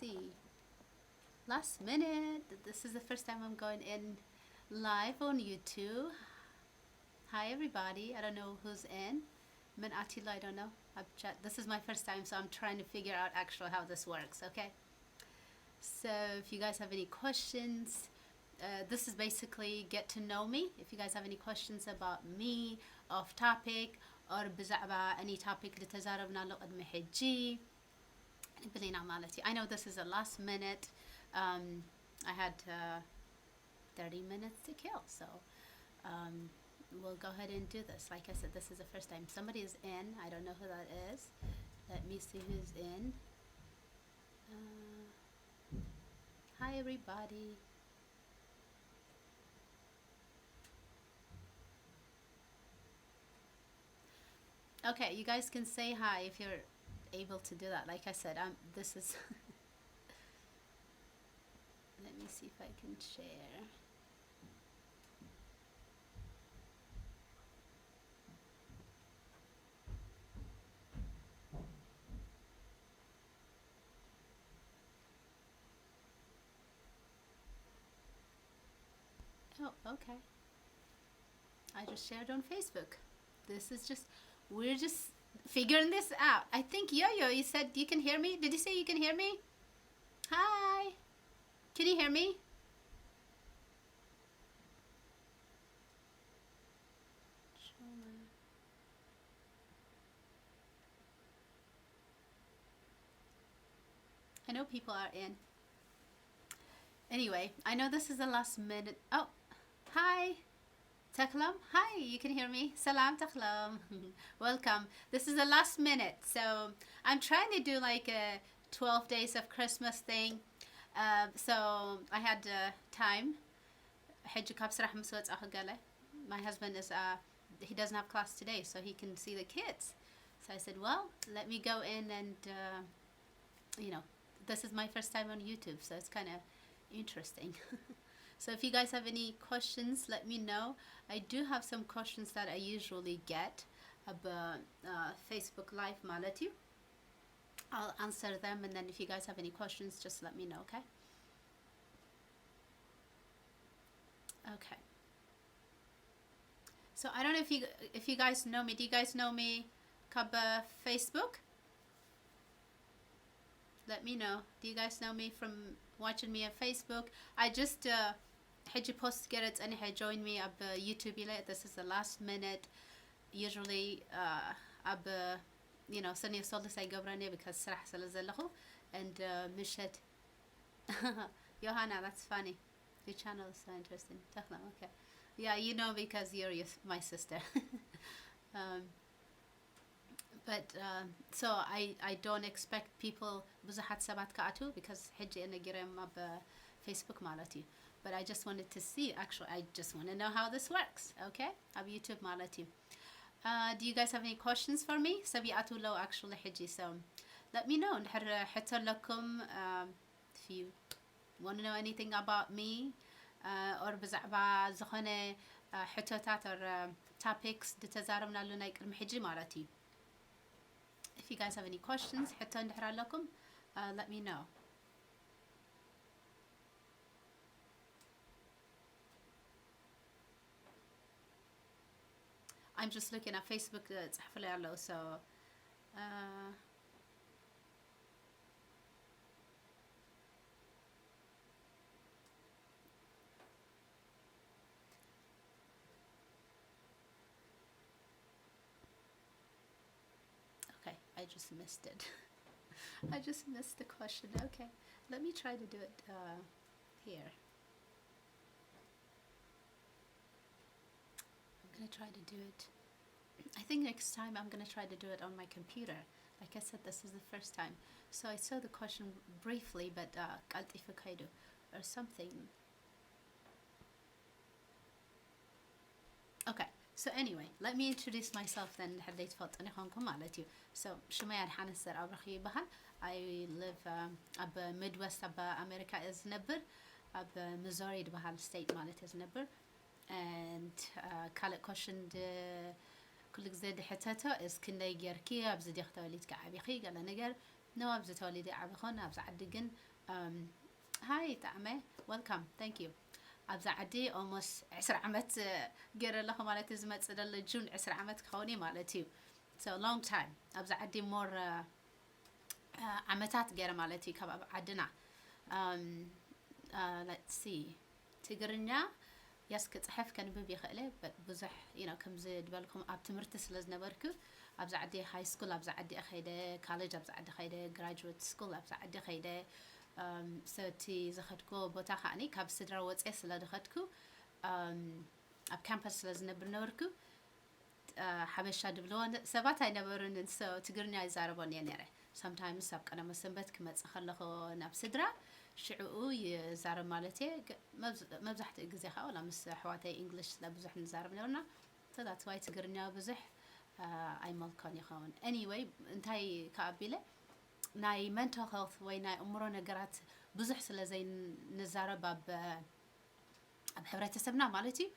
see. Last minute. This is the first time I'm going in live on YouTube. Hi, everybody. I don't know who's in. Min Attila, I don't know. I've chat. This is my first time, so I'm trying to figure out actually how this works, okay? So if you guys have any questions, uh, this is basically get to know me. If you guys have any questions about me, off topic, or ብዛዕባ any topic ዝተዛረብናሉ ቅድሚ ሕጂ፣ ንብል ኢና ማለት እዩ። I know this is a last minute. Um, I had uh, thirty minutes to kill, so um, we'll go ahead and do this. Like I said, this is the first time. Somebody is in. I don't know who that is. Let me see who's in. Uh, hi, everybody. Okay, you guys can say hi if you're able to do that. Like I said, I'm this is Let me see if I can share. Oh, okay. I just shared on Facebook. This is just, we're just figuring this out. I think Yo-Yo, you said you can hear me? Did you say you can hear me? Hi. Can you hear me? I know people are in. Anyway, I know this is the last minute. Oh, hi. Teklam, hi, you can hear me. Salam, Teklam. Welcome. This is the last minute, so I'm trying to do like a twelve days of Christmas thing. Uh, so I had uh, time. ሕጂ ካብ ስራሕ ምስ ወጻኹ ገለ, my husband is uh, he doesn't have class today, so he can see the kids. So I said, well, let me go in and uh, you know, this is my first time on YouTube, so it's kind of interesting. So if you guys have any questions, let me know. I do have some questions that I usually get about uh, Facebook Live ማለት እዩ. I'll answer them, and then if you guys have any questions, just let me know, okay? Okay. So I don't know if you if you guys know me. Do you guys know me? Kaba Facebook. Let me know. Do you guys know me from watching me on Facebook? I just uh, ሕጂ ፖስት ገረ ጸኒሐ join me ኣብ YouTube ኢለ. This is the last minute. Usually uh, ኣብ you know ሰኒ ሰሉስ ኣይገብረን እየ because ስራሕ ስለ ዘለኹ and uh, ምሸት Johanna, that's funny. Your channel is so interesting. Teklam, okay. Yeah, you know because you're your, my sister. um, but um, so I, I don't expect people ብዙሓት ሰባት ክኣትዉ because ሕጂ እየ ነጊረም ኣብ Facebook ማለት እዩ. But I just wanted to see, actually, I just want to know how this works, okay? ኣብ YouTube ማለት እዩ. Uh, do you guys have any questions for me? ሰብ ይኣትዉ ኣለዉ actually ሕጂ, so let me know. እንድሕር ሕቶ ኣለኩም, um, if you want to know anything about me uh, or ብዛዕባ ዝኾነ uh, ሕቶታት or uh, topics ዝተዛረብናሉ ናይ ቅድሚ ሕጂ ማለት እዩ. If you guys have any questions, ሕቶ እንድሕር ኣለኩም, uh, let me know. I'm just looking at Facebook uh, ፅሕፍለይ ኣለዉ, so uh, Okay, I just missed it. I just missed the question. Okay, let me try to do it uh, here. I'm gonna try to do it. I think next time I'm gonna try to do it on my computer. Like I said, this is the first time. So I saw the question briefly, but uh, ቀልጢፉ ከይዱ or something. Okay, so anyway, let me introduce myself then. ሕደይ ትፈልጡን ይኾንኩም ማለት እዩ. So ሽመይ ኣድሓነት ዘርኣብረኽ ይበሃል። I live um, ኣብ Midwest ኣብ ኣሜሪካ እየ ዝነብር። ኣብ Missouri ዝበሃል state ማለት እየ ዝነብር. And uh, ካልእ question ኩሉ ግዜ ድሕተቶ is ክንደይ ጌርኪ ኣብዚ ዲኺ ተወሊድኪ ዓቢኺ ገለ ነገር No ኣብዚ ተወሊደ ዓበኹን ኣብዚ ዓዲ ግን um, hi ጣዕመ welcome thank you ኣብዚ ዓዲ almost ዕስራ ዓመት ገይረ ኣለኹ ማለት እዩ ዝመፅእ ዘሎ ጁን ዕስራ ዓመት ክኸውን እዩ ማለት እዩ so long time ኣብዚ ዓዲ more ዓመታት ገይረ ማለት እዩ ካብ ኣብ ዓድና um, uh, let's see ትግርኛ yes ክፅሕፍ ከንብብ ይኽእለ but ብዙሕ you know ከምዚ ዝበልኩም ኣብ ትምህርቲ ስለ ዝነበርኩ ኣብዚ ዓዲ high school ኣብዚ ዓዲ ከይደ college ኣብዚ ዓዲ ከይደ graduate school ኣብዚ ዓዲ ከይደ um, so እቲ ዝኸድኩዎ ቦታ ከዓኒ ካብ ስድራ ወፅየ ስለ ዝኸድኩ um, ኣብ campus ስለ ዝነብር ነበርኩ ሓበሻ ድብልዎ ሰባት ኣይነበሩን so ትግርኛ ይዛረቦን እየ ነረ sometimes ኣብ ቀዳመ ሰንበት ክመፅእ ከለኹ ናብ ስድራ ሽዕኡ ይዛረብ ማለት እየ መብዛሕትኡ ግዜ ከዓ ላ ምስ ኣሕዋተይ English ስለ ብዙሕ ንዛረብ ነበርና so that's why ትግርኛ ብዙሕ ኣይመልኮን ይኸውን anyway እንታይ ከኣቢለ ናይ mental health ወይ ናይ እምሮ ነገራት ብዙሕ ስለ ዘይንዛረብ ኣብ ኣብ ሕብረተሰብና ማለት እዩ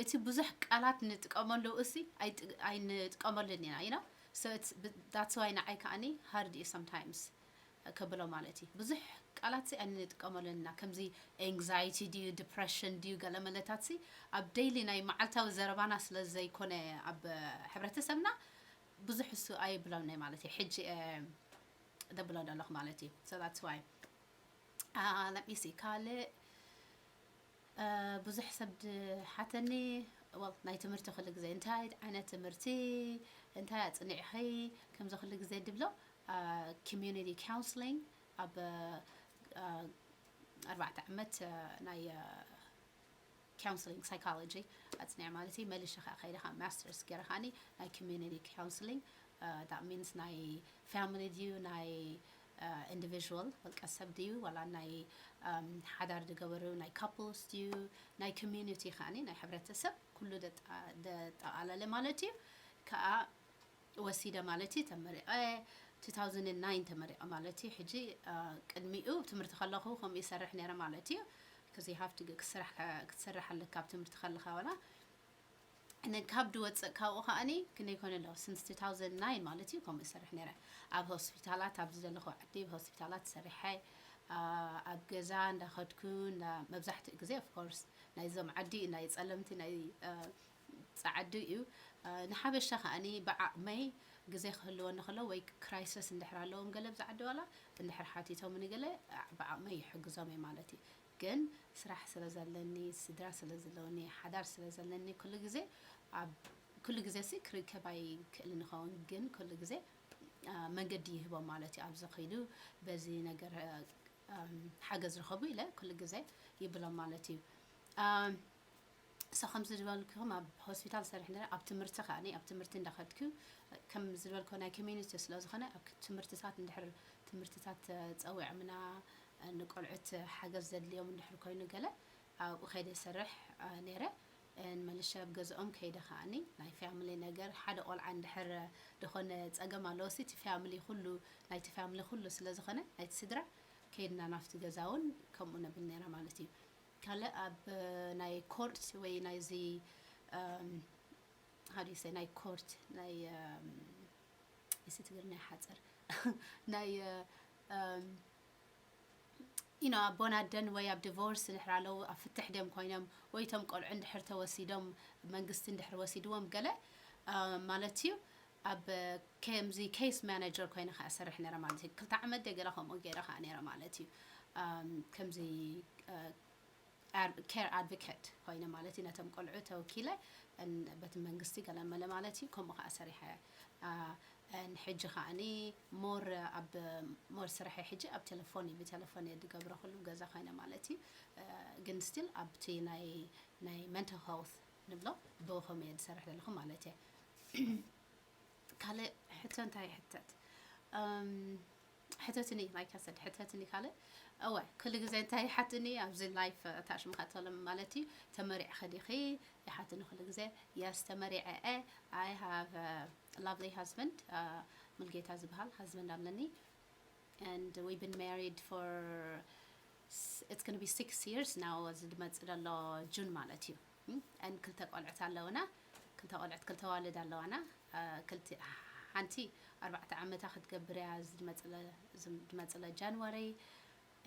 እቲ ብዙሕ ቃላት ንጥቀመሉ እሲ ኣይንጥቀመሉን ኢና you know so that's why ንዓይ ከዓኒ hard እዩ sometimes ከብሎ ማለት እዩ ብዙሕ ቃላት ሲ ኣይንጥቀመሉን ኢና ከምዚ anxiety ድዩ depression ድዩ ገለ መለታት ሲ ኣብ daily ናይ መዓልታዊ ዘረባና ስለ ዘይኮነ ኣብ ሕብረተሰብና ብዙሕ እሱ ኣይብሎን ናይ ማለት እዩ ሕጂ ደብሎ ደለኹ ማለት እዩ so that's why let me see ካልእ ብዙሕ ሰብ ድሓተኒ well ናይ ትምህርቲ ኩሉ ግዜ እንታይ ዓይነት ትምህርቲ እንታይ ኣፅኒዕኺ ከምዚ ኩሉ ግዜ ድብሎ community counseling ኣብ ኣርባዕተ ዓመት ናይ counseling psychology ኣፅኒዐ ማለት እዩ መሊሸ ከዓ ከይደ ከዓ masters ገይረ ከዓኒ ናይ community counseling that means ናይ family ድዩ ናይ individual ወልቀ ሰብ ድዩ ዋላ ናይ ሓዳር ዝገበሩ ናይ couples ድዩ ናይ community ከዓኒ ናይ ሕብረተሰብ ኩሉ ደጠቓለለ ማለት እዩ ከዓ ወሲደ ማለት እዩ ተመሪቐ two thousand nine ተመሪቐ ማለት እዩ ሕጂ ቅድሚኡ ትምህርቲ ከለኹ ከምኡ ይሰርሕ ነረ ማለት እዩ because you have to ክትሰርሕ ኣለካ ኣብ ትምህርቲ ከለካ ዋላ And then ካብ ድወፅእ ካብኡ ከዓኒ ክንደይ ኮነ ኣለዎ since two thousand nine ማለት እዩ ከምኡ ይሰርሕ ነረ ኣብ ሆስፒታላት ኣብ ዝደለኹ ዓዲ ሆስፒታላት ሰሪሐ ኣብ ገዛ እንዳኸድኩ መብዛሕትኡ ግዜ of course ናይዞም ዓዲ ናይ ፀለምቲ ናይ ፃዓዱ እዩ ንሓበሻ ከዓኒ ብዓቕመይ ግዜ ክህልወኒ ከሎ ወይ crisis እንድሕር ኣለዎም ገለ ብዛዓዲ ዋላ እንድሕር ሓቲቶም ንገለ ብዓቕመይ ይሕግዞም እየ ማለት እዩ ግን ስራሕ ስለ ዘለኒ ስድራ ስለ ዘለኒ ሓዳር ስለ ዘለኒ ኩሉ ግዜ ኣብ ኩሉ ግዜ ሲ ክርከብ ኣይክእልን ይኸውን ግን ኩሉ ግዜ መንገዲ ይህቦም ማለት እዩ ኣብዚ ኸይዱ በዚ ነገር ሓገዝ ርኸቡ ኢለ ኩሉ ግዜ ይብሎም ማለት እዩ so ከምዚ ዝበልኩም ኣብ ሆስፒታል ሰርሕ ነረ ኣብ ትምህርቲ ከዓኒ ኣብ ትምህርቲ እንዳኸድኩ ከም ዝበልኮ ናይ community ስለ ዝኾነ ኣብ ትምህርትታት እንድሕር ትምህርትታት ፀዊዖምና ንቆልዑት ሓገዝ ዘድልዮም እንድሕር ኮይኑ ገለ ኣብኡ ከይደ ይሰርሕ ነረ መልሸ ኣብ ገዝኦም ከይደ ከዓኒ ናይ family ነገር ሓደ ቆልዓ እንድሕር ዝኾነ ፀገም ኣለዎ ሲ እቲ family ኩሉ ናይቲ family ኩሉ ስለ ዝኾነ ናይቲ ስድራ ከይድና ናብቲ ገዛ እውን ከምኡ ነብል ነራ ማለት እዩ ካልእ ኣብ ናይ court ወይ ናይዚ how do you say ናይ court ናይ እሲ ትግርኛ ሓፀር ናይ you know ኣቦን ኣደን ወይ ኣብ divorce እንድሕር ኣለዉ ኣብ ፍትሕ ድዮም ኮይኖም ወይ እቶም ቆልዑ እንድሕር ተወሲዶም መንግስቲ እንድሕር ወሲድዎም ገለ ማለት እዩ ኣብ ከምዚ case manager ኮይነ ከዓ እሰርሕ ነረ ማለት እዩ ክልተ ዓመት ደገለ ከምኡ ገይረ ከዓ ነረ ማለት እዩ ከምዚ care advocate ኮይነ ማለት እዩ ነቶም ቆልዑ ተወኪለ በቲ መንግስቲ ገለመለ ማለት እዩ ከምኡ ከዓ ሰሪሐ ሕጂ ከዓኒ more ኣብ more ስራሐ ሕጂ ኣብ ቴሌፎን እዩ ብቴሌፎን እየ ዝገብሮ ኩሉ ገዛ ኮይነ ማለት እዩ ግን still ኣብቲ ናይ ናይ mental health ንብሎ ብኸም እየ ዝሰርሕ ዘለኹ ማለት እየ ካልእ ሕቶ እንታይ ይሕተት ሕተትኒ like I said ሕተትኒ ካልእ እወ ኩሉ ግዜ እንታይ ይሓትኒ ኣብዚ life ታሽሙ ካተሎም ማለት እዩ ተመሪዕኸ ዲኺ ይሓትኒ ኩሉ ግዜ yes ተመሪዐ I have a lovely husband ሙልጌታ ዝበሃል husband ኣለኒ and we've been married for it's gonna be six years now እዚ ድመፅእ ዘሎ ጁን ማለት እዩ and ክልተ ቆልዑት ኣለውና ክልተ ቆልዑት ክልተ ዋልድ ኣለዋና ክልተ ሓንቲ ኣርባዕተ ዓመታ ክትገብር እያ፣ እዚ ዝመጽለ፣ ዝመጽለ ጃንዋሪ፣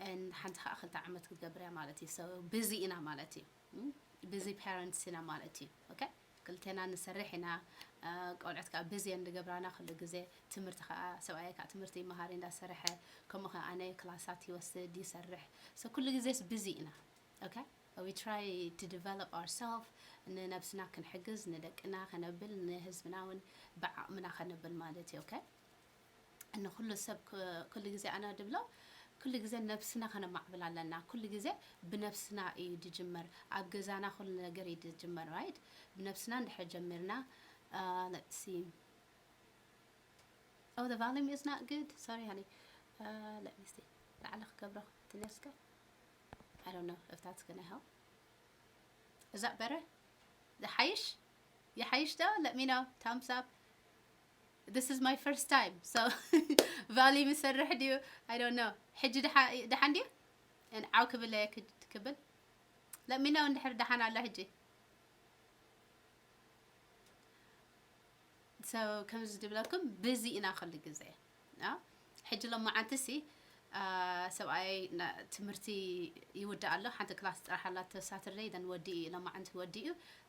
and ሓንቲ ከዓ ክልተ ዓመት ክትገብር እያ ማለት እዩ። So፣ busy ኢና ማለት እዩ። Busy parents ኢና ማለት እዩ። Okay? ክልቴና ንሰርሕ ኢና፣ እ፣ ቆልዑት ከዓ busy እየን ዝገብራና ኩሉ ግዜ። ትምህርቲ ከዓ፣ ሰብኣየ ከዓ ትምህርቲ ይመሃር እንዳሰርሐ፣ ከምኡ ከዓ ኣነ ክላሳት ይወስድ ይሰርሕ። So፣ ኩሉ ግዜስ busy ኢና። Okay? We try to develop ourselves፣ ንነብስና ክንሕግዝ፣ ንደቅና ከነብል፣ ንህዝብና እውን ብዓቕምና ከነብል ማለት እዩ። Okay? ንኩሉ ሰብ ክ-፣ ኩሉ ግዜ ኣነ ድብሎ፣ ኩሉ ግዜ ነብስና ከነማዕብል ኣለና። ኩሉ ግዜ ብነብስና እዩ ድጅመር። ኣብ ገዛና ኩሉ ነገር እዩ ድጅመር፣ right? ብነብስና እንድሕር ጀሚርና፣ uh, let's see. Oh, the volume is not good. Sorry, honey. Uh, let me see. ላዕሊ ክገብሮ ትንስከ። I don't know if that's gonna help. Is that better? ይሓይሽ? ይሓይሽ ዶ? Let me know. Thumbs up. This is my first time. So, volume ይሰርሕ ድዩ? I don't know. ሕጂ ደሓ-፣ ደሓን ድዩ? And ዓው ክብል እየ ክድ-፣ ክብል። Let me know እንድሕር ደሓን ኣሎ ሕጂ። So፣ ከምዚ ዝብለኩም፣ busy ኢና ኩሉ ግዜ። አ? ሕጂ ሎማዓንቲ ሲ፣ አ፣ ሰብኣይ ና-፣ ትምህርቲ ይውዳእ ኣሎ። ሓንቲ ክላስ ጥራሕ ኣላቶ Saturday፣ then ወዲኡ እዩ፣ ሎማዓንቲ ወዲኡ።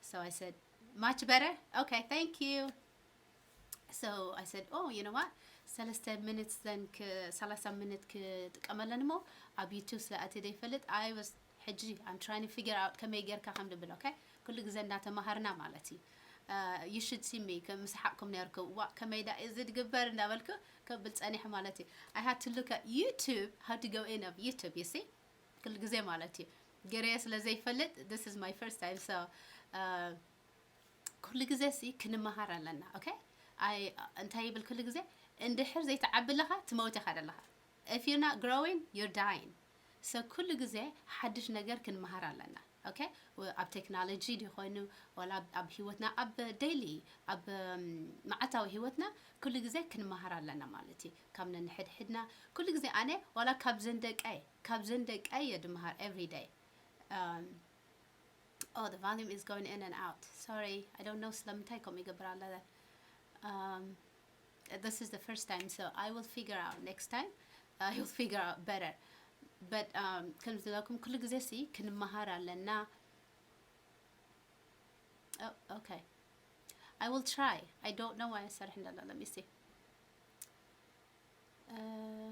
So I said, "Much better? Okay, thank you." So I said, "Oh, you know what? ሰለስተ ሚኒት then ክ-፣ ሰላሳ ሚኒት ክጥቀመለን እሞ ኣብ YouTube ስለ ኣትየ ዘይፈልጥ፣ I was፣ ሕጂ I'm trying to figure out ከመይ ጌርካ ከም ድብል፣ okay? ኩሉ ግዜ እንዳተማሃርና ማለት እዩ። Uh, you should see me፣ ከም ምስሓቅኩም ነርኩ፣ ዋ፣ ከመይ ዳ እዚ ድግበር እንዳበልኩ ከብል ጸኒሐ ማለት እዩ። I had to look at YouTube, how to go in of YouTube, you see? ኩሉ ግዜ ማለት እዩ። ገረየ ስለ ዘይፈልጥ፣ this is my first time, so, uh, ኩሉ ግዜ ሲ ክንመሃር ኣለና፣ okay? ኣይ፣ እንታይ ይብል ኩሉ ግዜ? እንድሕር ዘይትዓቢ ኣለኻ፣ ትመውት ኢኻ ዘለኻ። If you're not growing, you're dying. So ኩሉ ግዜ ሓድሽ ነገር ክንመሃር ኣለና፣ okay? ወ-፣ ኣብ ቴክኖሎጂ ድዩ ኮይኑ፣ ዋላ ኣብ፣ ኣብ ህይወትና፣ ኣብ daily፣ ኣብ፣ እም፣ መዓልታዊ ህይወትና ኩሉ ግዜ ክንመሃር ኣለና ማለት እዩ። ካብ ነንሕድሕድና፣ ኩሉ ግዜ ኣነ፣ ዋላ ካብዘን ደቀይ፣ ካብዘን ደቀይ እየ ድመሃር every day። Um, Oh, the volume is going in and out. Sorry, I don't know ስለምንታይ ከምኡ ይገብር ኣሎ። Um, this is the first time, so I will figure out next time. I will figure out better. But, um, ከም ዝብለኩም ኩሉ ግዜ ሲ ክንመሃር ኣለና። Oh, okay. I will try. I don't know why I said it. Let me see. Uh,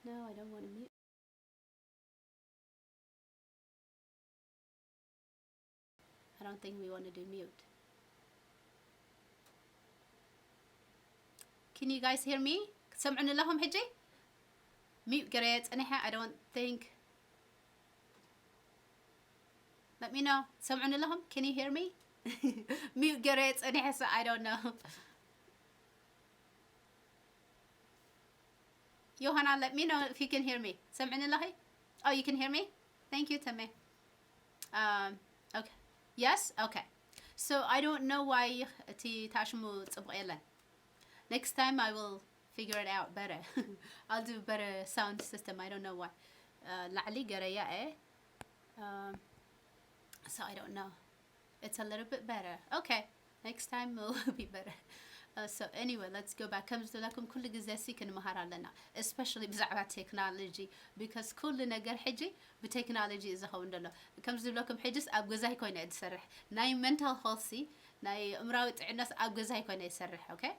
no, I don't want to mute. I don't think we want to do mute. Can you guys hear me? ትሰምዑኒ ኣለኹም ሕጂ? ሚዩት ገይረ ጸኒሐ፣ I don't think. Let me know. ትሰምዑኒ ኣለኹም? Can you hear me? ሚዩት ገይረ ጸኒሐ፣ so I don't know. Johanna, let me know if you can hear me. ትሰምዕኒ ኣለኺ? Oh, you can hear me? Thank you, Teme. Um, okay. Yes? Okay. So I don't know why እቲ ታሽሙ ጽቡቕ የለን። Next time I will figure it out better. I'll do better sound system. I don't know why. Uh, ላዕሊ ገረያ እየ። Um, so I don't know. It's a little bit better. Okay. Next time will be better. Uh, so anyway, let's go back. ከም ዝብለኩም ኩሉ ግዜ ሲ ክንመሃር ኣለና። Especially ብዛዕባ ቴክኖሎጂ። Because ኩሉ ነገር ሕጂ ብቴክኖሎጂ እዩ ዝኸውን ዘሎ። ከም ዝብለኩም ሕጅስ ኣብ ገዛይ ኮይነ እየ ዝሰርሕ። ናይ mental health ሲ፣ ናይ እምራዊ ጥዕናስ ኣብ ገዛይ ኮይነ እየ ዝሰርሕ። Okay?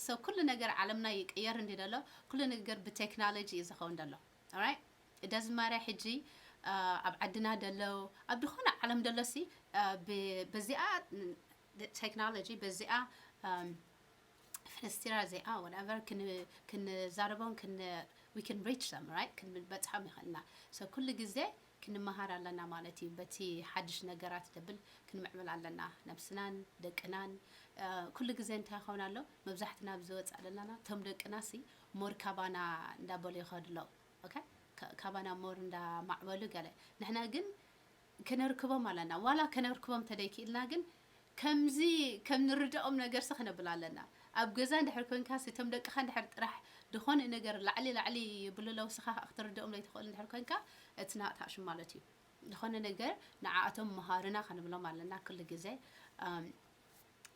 So ኩሉ ነገር ዓለምና ይቅየር እንዲ ዘሎ፣ ኩሉ ነገር ብቴክኖሎጂ እዩ ዝኸውን ዘሎ። Alright? It doesn't matter ሕጂ፣ አ፣ ኣብ ዓድና ደሎ፣ ኣብ ዝኾነ ዓለም ደሎ ሲ፣ አ፣ ብ-፣ በዚኣ ቴክኖሎጂ፣ በዚኣ፣ um፣ ፍንስትራ እዚኣ፣ whatever፣ ክን-፣ ክንዛረቦም፣ ክን-፣ we can reach them, right? ክንበጽሖም ይኽእልና። So ኩሉ ግዜ ክንመሃር ኣለና ማለት እዩ። በቲ ሓድሽ ነገራት ደብል ክንምዕብል ኣለና። ነብስናን ደቅናን፣ አ፣ ኩሉ ግዜ እንታይ ይኸውን ኣሎ? መብዛሕትና ኣብ ዝወጽእ ኣለና፣ እቶም ደቅና ሲ more ካባና እንዳበሉ ይኸዱ ኣለዉ። Okay? ካ-፣ ካባና more እንዳማዕበሉ ገለ። ንሕና ግን ከነርክቦም ኣለና። ዋላ ከነርክቦም ተደይክኢልና ግን ከምዚ ከም ንርድኦም ነገር ሲ ከነብል ኣለና። ኣብ ገዛ እንድሕር ኮንካ ሲ፣ እቶም ደቅኻ እንድሕር ጥራሕ ዝኾነ ነገር ላዕሊ ላዕሊ ይብሉ ኣለዉ፣ ስኻ ከዓ ክትርድኦም ዘይትኽእል እንድሕር ኮንካ፣ it's not ታሽሙ ማለት እዩ። ዝኾነ ነገር ንዓኣቶም መሃርና ከንብሎም ኣለና ኩሉ ግዜ። Um,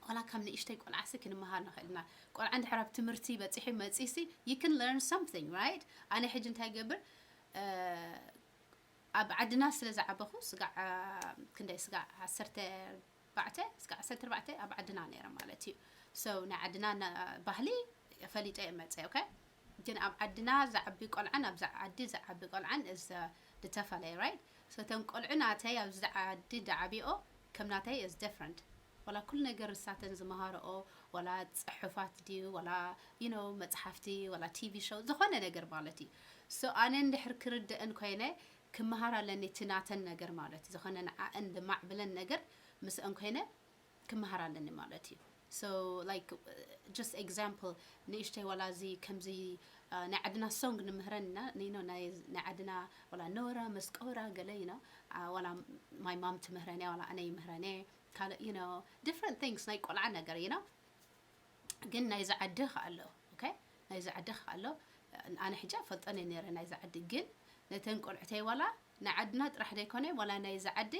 ዋላ ካብ ንእሽተይ ቆልዓሲ ክንመሃር ንኽእል ኢና። ቆልዓ እንድሕር ኣብ ትምህርቲ በፂሑ መፂሲ you can learn something, right? ኣነ ሕጂ እንታይ ይገብር፣ ኣብ ዓድና ስለ ዝዓበኹ ስጋዕ ክንደይ ስጋዕ ዓሰርተ ኣርባዕተ ስጋዕ ዓሰርተ ኣርባዕተ ኣብ ዓድና ነይረ ማለት እዩ። So ናይ ዓድና ባህሊ ፈሊጠ እየ መፀ። Okay፣ ግን ኣብ ዓድና ዝዓቢ ቆልዓን ኣብዛ ዓዲ ዝዓቢ ቆልዓን is ዝተፈለየ፣ right? So እተን ቆልዑ ናተይ ኣብዚ ዓዲ ዝዓቢኦ ከም ናተይ is different። ዋላ ኩሉ ነገር ንሳተን ዝመሃረኦ፣ ዋላ ፅሑፋት ድዩ፣ ዋላ you know መፅሓፍቲ፣ ዋላ ቲቪ ሾው፣ ዝኾነ ነገር ማለት እዩ። So ኣነ እንድሕር ክርደእን ኮይነ ክመሃር ኣለኒ እቲ ናተን ነገር ማለት እዩ። ዝኾነ ንዓእን ዝማዕብለን ነገር ምስአን ኮይነ ክመሃር ኣለኒ ማለት እዩ። So like just example፣ ንእሽተይ ዋላ እዚ ከምዚ ናይ ዓድና ሶንግ ንምህረን ኢና፣ you know ናይ ዓድና ዋላ ኖራ መስቆራ ገለ you know ዋላ my mom ትምህረን እያ ዋላ ኣነ ይምህረን እየ ካልእ you know different things ናይ ቆልዓ ነገር you know ግን ናይዚ ዓዲ ከ ኣሎ። Okay፣ ናይዚ ዓዲ ከ ኣሎ። ኣነ ሕጂ ኣፈልጠን እየ ነይረ ናይዚ ዓዲ፣ ግን ነተን ቆልዕተይ ዋላ ናይ ዓድና ጥራሕ ዘይኮነ ዋላ ናይዚ ዓዲ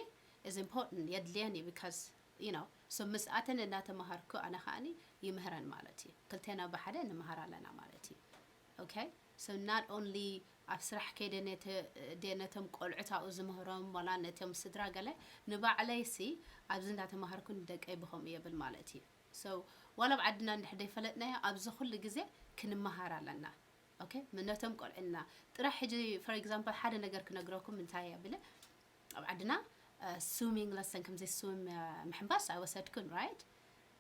is important፣ የድልየን እዩ። Because you know so ምስኣተን እናተማሃርኩ ኣነ ከዓኒ ይምህረን ማለት እዩ። ክልቴና ብሓደ ንመሃር ኣለና ማለት እዩ። Okay፣ so not only ኣብ ስራሕ ከይደ ነቶም ቆልዑት ኣብኡ ዝምህሮም ዋላ ነቶም ስድራ ገለ፣ ንባዕለይ ሲ ኣብዚ እንዳተማሃርኩ ንደቀይ ብኸምኡ የብል ማለት እዩ። So ዋላ ኣብ ዓድና እንድሕር ዘይፈለጥናዮ ኣብዚ ኩሉ ግዜ ክንመሃር ኣለና። Okay፣ ነቶም ቆልዕና ጥራሕ ሕጂ for example ሓደ ነገር ክነግረኩም እንታይ እየ ብለ ኣብ ዓድና swimming lesson ከምዚ swim ምሕንባስ ኣይወሰድኩን፣ right?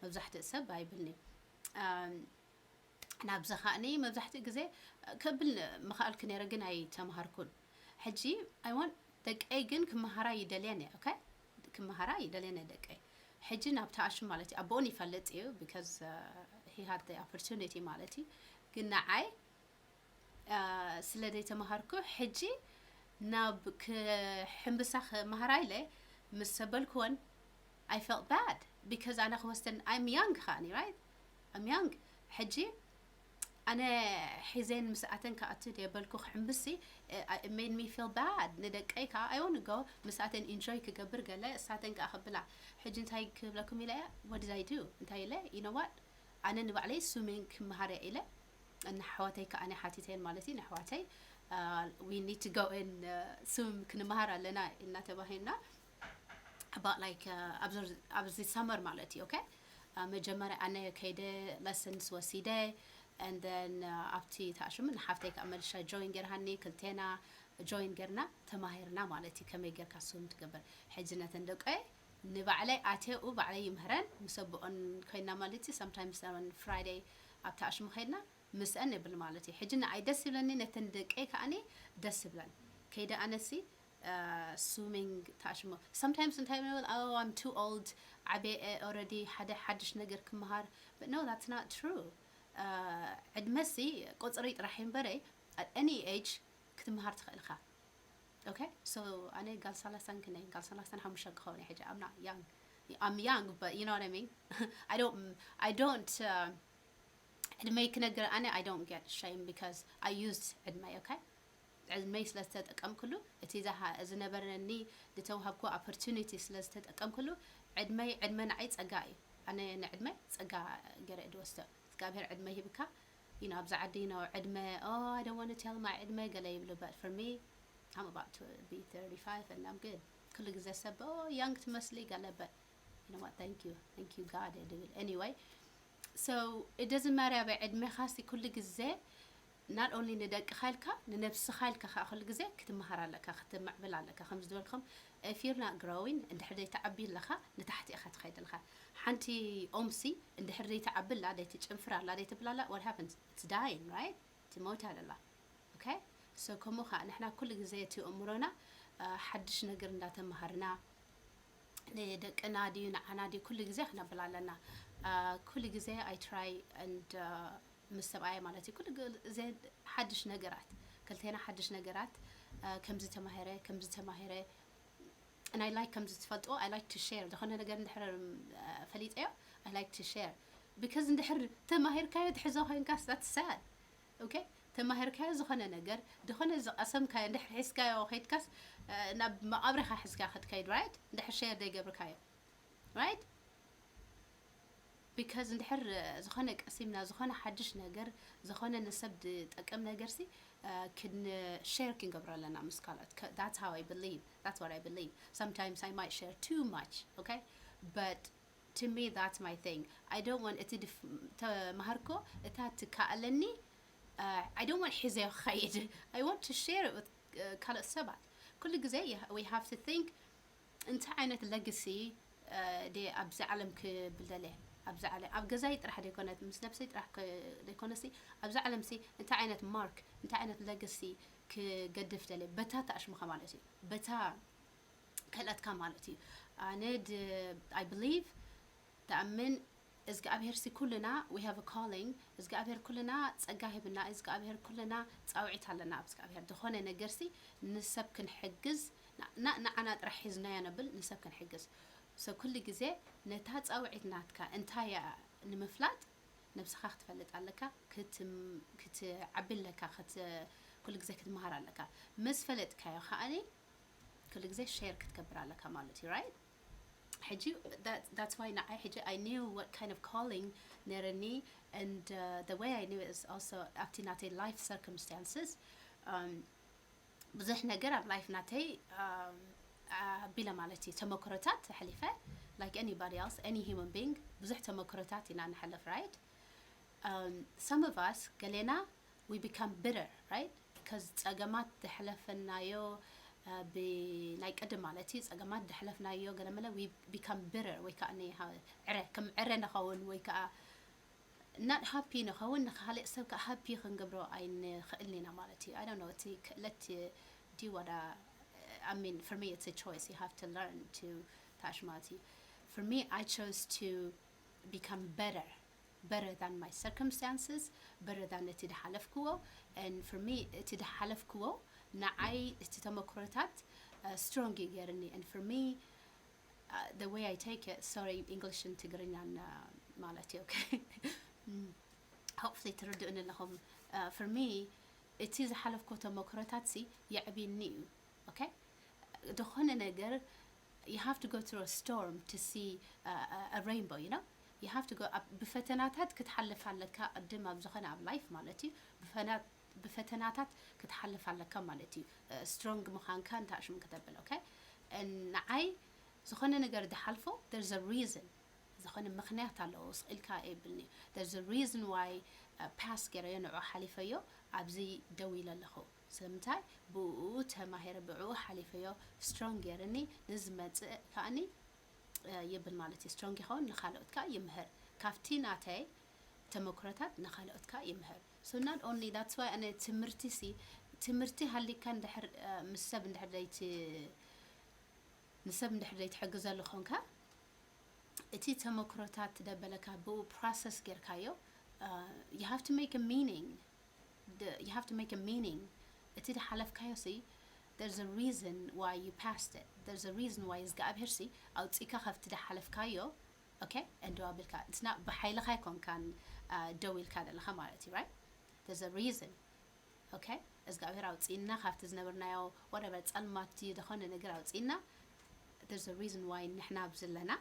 መብዛሕትኡ ሰብ ኣይብልኒ። ናብዚ ከዓኒ መብዛሕትኡ ግዜ ክብል ምኽኣልኩ ነይረ ግን ኣይተምሃርኩን። ሕጂ I want ደቀይ ግን ክመሃራ ይደልየን እየ። Okay፣ ክመሃራ ይደልየን እየ ደቀይ። ሕጂ ናብቲ ኣሽም ማለት እዩ ኣቦኡን ይፈልጥ እዩ because he had the opportunity ማለት እዩ። ግን ንዓይ ስለ ዘይተምሃርኩ ሕጂ ናብ ክሕምብሳ ክመሃራ ኢለ ምስ ሰበልክወን I felt bad because ኣነ ክወስደን I'm young ከዓኒ፣ right? I'm young። ሕጂ ኣነ ሒዘን ምስኣተን ክኣቱ ድየ በልኩ ክሕምብሲ it made me feel bad ንደቀይ ከዓ I want go ምስኣተን enjoy ክገብር ገለ እሳተን ከዓ ክብላ። ሕጂ እንታይ ክብለኩም ኢለ እየ what did I do እንታይ ኢለ you know what ኣነ ንባዕለይ swimming ክመሃር እየ ኢለ ንኣሕዋተይ ከዓ ኣነ ሓቲተን ማለት እዩ ንኣሕዋተይ we need to go in swim ክንመሃር ኣለና እናተባሂልና about like ኣብዚ summer ማለት እዩ። Okay፣ መጀመርያ ኣነ ከይደ lessons ወሲደ and then ኣብቲ ተኣሽሙ ንሓፍተይ ከዓ መልሻ join ገርሃኒ ክልቴና join ገርና ተማሂርና ማለት እዩ። ከመይ ገርካ swim ትገብር ሕጂ ነተን ደቀይ ንባዕለይ ኣትየኡ ባዕለይ ይምህረን ምስ ኣቦኦን ኮይና ማለት እዩ። Sometimes on Friday ኣብቲ ኣሽሙ ከይድና ምስአን የብል ማለት እዩ። ሕጂ ንኣይ ደስ ይብለኒ ነተን ደቀይ ከዓኒ ደስ ይብለን ከይደ ኣነሲ swimming ተኣሽሞ sometimes እንታይ ይብል oh I'm too old ዓብየ already ሓደ ሓድሽ ነገር ክመሃር but no that's not true። ዕድመሲ ቁፅሪ ጥራሕ እምበረ at any age ክትመሃር ትኽእል ኢኻ። Okay፣ so ኣነ ጋል ሰላሳን ክነይ ጋል ሰላሳን ሓሙሽተ ክኸውን ሕጂ I'm not young I'm young but you know what I mean I don't I don't ዕድመይ ክነግር ኣነ I don't get shame because I used ዕድመይ። Okay፣ ዕድመይ ስለ ዝተጠቀምክሉ እቲ ዝነበረኒ ዝተውሃብኩ opportunity ስለ ዝተጠቀምክሉ ዕድመይ ዕድመ ንዓይ ፀጋ እዩ። ኣነ ንዕድመይ ፀጋ ገረ ድወስዶ እግዚኣብሔር ዕድመ ሂብካ you know ኣብዚ ዓዲ you know ዕድመ oh I don't want to tell my ዕድመ ገለ ይብሉ but for me I'm about to be thirty-five and I'm good። ኩሉ ግዜ ሰብ oh young ትመስሊ ገለ but you know what thank you thank you God ድብል anyway so it doesn't matter ኣበይ ዕድሜኻ ሲ ኩሉ ግዜ not only ንደቅኻ ኢልካ ንነብስኻ ኢልካ ከዓ ኩሉ ግዜ ክትመሃር ኣለካ ክትምዕብል ኣለካ። ከም ዝበልኩም if you're not growing እንድሕር ዘይትዓቢ ኣለኻ ንታሕቲ ኢኻ ትኸይድ ኣለኻ። ሓንቲ ኦም ሲ እንድሕር ዘይትዓቢ ኣላ ዘይትጨንፍር ኣላ ዘይትብል ኣላ what happens it's dying right ትመውት ኣለላ። Okay so ከምኡ ከዓ ንሕና ኩሉ ግዜ እቲ ኣእምሮና ሓድሽ ነገር እንዳተምሃርና ንደቅና ድዩ ንዓና ድዩ ኩሉ ግዜ ክነብል ኣለና። ኩሉ ግዜ I try and ምስ ሰብኣየ ማለት እዩ ኩሉ ግዜ ሓድሽ ነገራት ክልቴና ሓድሽ ነገራት ከምዚ ተማሂረ ከምዚ ተማሂረ and I like ከምዚ ትፈልጥዎ I like to share ዝኾነ ነገር እንድሕር ፈሊጠዮ I like to share because እንድሕር ተማሂርካዮ ትሕዞ ኮይንካስ that's sad። Okay ተማሂርካዮ ዝኾነ ነገር ዝኾነ ዝቐሰምካዮ እንድሕር ሒዝካዮ ከይድካስ ናብ መቓብርኻ ሒዝካ ክትከይድ right እንድሕር share ዘይገብርካዮ right Because እንድሕር ዝኾነ ቀሲምና፣ ዝኾነ ሓድሽ ነገር፣ ዝኾነ ንሰብ ዝጠቅም ነገር ሲ ክን share ክንገብሮ ኣለና ምስ ካልኦት። That's how I believe, that's what I believe. Sometimes I might share too much, okay, but to me that's my thing. I don't want እቲ ተማሃርኮ እታ ትከኣለኒ I don't want ሒዘዮ ክኸይድ. I want to share it with ካልኦት ሰባት። ኩሉ ግዜ we have to think እንታይ ዓይነት legacy ደ ኣብዚ ዓለም ክብል ደለ። ኣብዚ ዓለም ኣብ ገዛይ ጥራሕ ዘይኮነት ምስ ነብሰይ ጥራሕ ዘይኮነሲ ኣብዚ ዓለምሲ እንታይ ዓይነት mark እንታይ ዓይነት legacy ክገድፍ ደለ በታ ተኣሽሙኻ ማለት እዩ። በታ ክእለትካ ማለት እዩ። ኣነ I believe ተኣምን እግዚኣብሔር ሲ ኩልና we have a calling። እግዚኣብሔር ኩልና ጸጋ ሂብና እግዚኣብሔር ኩልና ጻውዒት ኣለና ኣብ እግዚኣብሔር ዝኾነ ነገር ሲ ንሰብ ክንሕግዝ ንዓና ጥራሕ ሒዝናዮ ነብል ንሰብ ክንሕግዝ። So ኩሉ ግዜ ነታ ጻውዒት ናትካ እንታይ እያ ንምፍላጥ ነብስኻ ክትፈልጥ ኣለካ። ክትዓቢ ኣለካ። ኩሉ ግዜ ክትመሃር ኣለካ። ምስ ፈለጥካዮ ከኣኒ ኩሉ ግዜ share ክትገብር ኣለካ ማለት እዩ። Right? ሕጂ that's why ንዓይ ሕጂ I knew what kind of calling ነረኒ and the way I knew is also ኣብቲ ናተይ life circumstances ብዙሕ ነገር ኣብ life ናተይ ኣቢለ ማለት እዩ ተመክሮታት ኣሕሊፈ like anybody else, any human being ብዙሕ ተመክሮታት ኢና ንሕልፍ። Right? Some of us ገሌና we become bitter, right? Because ጸገማት ዘሕለፍናዮ ብናይ ቅድም ማለት እዩ ጸገማት ዘሕለፍናዮ ገለመለ we become bitter ወይ ከዓ ዕረ ከም ዕረ ንኸውን ወይ ከዓ not happy ንኸውን ንካልእ ሰብ ከዓ happy ክንገብሮ ኣይንኽእልን ኢና ማለት እዩ። I don't know እቲ ክእለት ድዩ ወዳ I mean for me it's a choice. You have to learn to ታሽ ማለት እዩ። For me I chose to become better, better than my circumstances, better than እቲ ዝሓለፍክዎ and for me እቲ ዝሓለፍክዎ ንዓይ እቲ ተመክሮታት strong እዩ ገይርኒ and for me the way I take it, sorry English ን ትግርኛን ማለት እዩ። Okay, hopefully ትርድኡኒ ኣለኹም። For me እቲ ዝሓለፍክዎ ተመክሮታት ሲ የዕብየኒ እዩ። Okay, ዝኾነ ነገር you have to go through a storm to see a rainbow, you know? You have to go ብፈተናታት ክትሓልፍ ኣለካ ቅድም ኣብ ዝኾነ ኣብ life ማለት እዩ። ብፈተናታት ክትሓልፍ ኣለካ ማለት እዩ። Strong ምዃንካ እንታይ ሽም ከተብል። Okay, ንዓይ ዝኾነ ነገር ዝሓልፎ there's a reason፣ ዝኾነ ምኽንያት ኣለዎ። ስቕ ኢልካ የብልኒ። There's a reason why past ገይረዮ ንዑ ሓሊፈዮ ኣብዚ ደው ኢለ ኣለኹ። ስለምንታይ ብኡ ተማሂረ ብኡ ሓሊፈዮ strong ገይርኒ ንዝመፅእ ከኣኒ ይብል ማለት እዩ። Strong ይኸውን ንካልኦት ከዓ ይምህር። ካብቲ ናተይ ተመክሮታት ንካልኦት ከዓ ይምህር። So not only that's why ኣነ ትምህርቲ ሲ ትምህርቲ ሃሊካ እንድሕር ምስ ሰብ እንድሕር ደይቲ ንሰብ እንድሕር ደይትሕግዘሉ ኾንካ እቲ ተመክሮታት ደበለካ ብኡ process ጌርካዮ you have to make a meaning you have to make a meaning እቲ ዝሓለፍካዮ ሲ there's a reason why you passed it, there's a reason why እግዚኣብሔር ሲ ኣውፂካ ካብቲ ዝሓለፍካዮ okay and ኣቢልካ it's not ብሓይልካ ኣይኮንካን ደው ኢልካ ዘለካ ማለት እዩ። Right? There's a reason okay እግዚኣብሔር ኣውፅእና ካብቲ ዝነበርናዮ whatever ጸልማት ዝኾነ ነገር ኣውፅእና there's a reason why ንሕና ኣብዚ ኣለና